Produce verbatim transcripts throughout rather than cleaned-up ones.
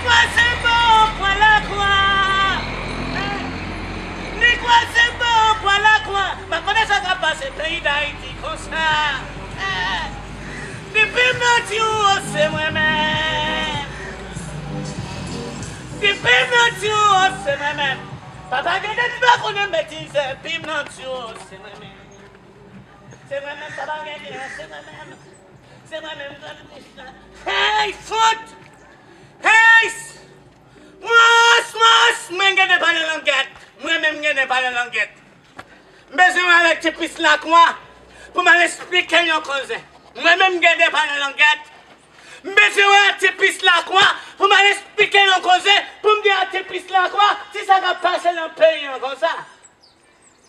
Kwaze bò pran lakwa. Ni kwaze bò pran lakwa. M ap mande sa k ap pase peyi Dayiti konsa. Depi m nan ti ou se mwen menm. Depi m nan ti ou se mwen menm. Papa gen de ti pa konnen betize. Depi m nan ti ou se mwen menm. Se mwen menm, papa gen de, se mwen menm. Se mwen menm, granmoun sa. Hey, fout! Hey! Mwen, mwen, mwen gen de pale langèt. Mwen menm gen de pale langèt. M bezwen wè avèk ti pis lakwa pou m al esplike l yon koze. Mwen menm gen de pale langèt. M bezwen wè ti pis lakwa pou m al esplike l yon koze, pou m di a ti pis lakwa ti sa k ap pase nan peyi an konsa.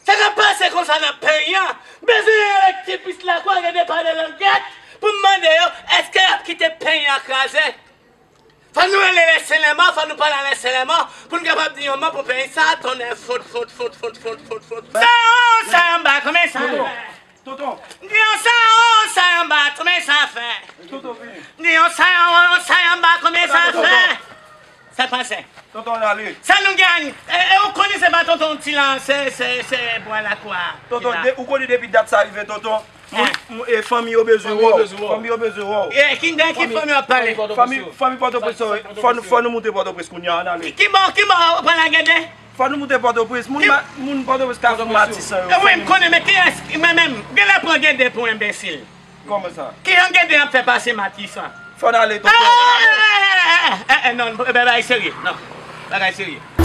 Sa k ap pase konsa nan peyi an? M bezwen wè avèk ti pis lakwa gen de pale langèt pou m mande yo, èske y ap kite peyi an kraze? Fò nou rele lè se lè mò, fò nou pale lè se lè mò, pou n kapab di yon mo pou peyi sa, tonnè fot, fot, fot, fot, fot, fot, fot. Sa anwo, sa anba, konbyen sa fè? Tonton. Di yon sa anwo, sa anba, konbyen sa fè? Tonton, vini. Di yon sa anwo, sa anba, konbyen sa fè? Sa k pase? Tonton, ale. Sa nou gen? E, e, ou konnen se pa tonton ti la, se, se, se bwa lakwa. Tonton, de, ou konnen depi dat sa rive, tonton. Moun, eh, moun, e, fanmi yo bezwen wè w. Fanmi yo bezwen wè w. Fanmi yo bezwen wè w. E, ki, de ki fanmi w ap pale? Fanmi, fanmi Pòtoprens yo, fò nou, fò nou moute Pòtoprens kounye a, ann ale. Ki, ki bò, ki bò w pral lage de? Fò nou moute Pòtoprens. Moun, moun Pòtoprens ka fout Matisan yo. E, wi, m konnen, men kiyès, men, men, genlè pran gen de pou enbesil. Kòman sa? Kijan gen de ap fè pase Matisan? Fò n ale, tonton. Eh, eh, eh, non, bagay serye, non. Bagay serye.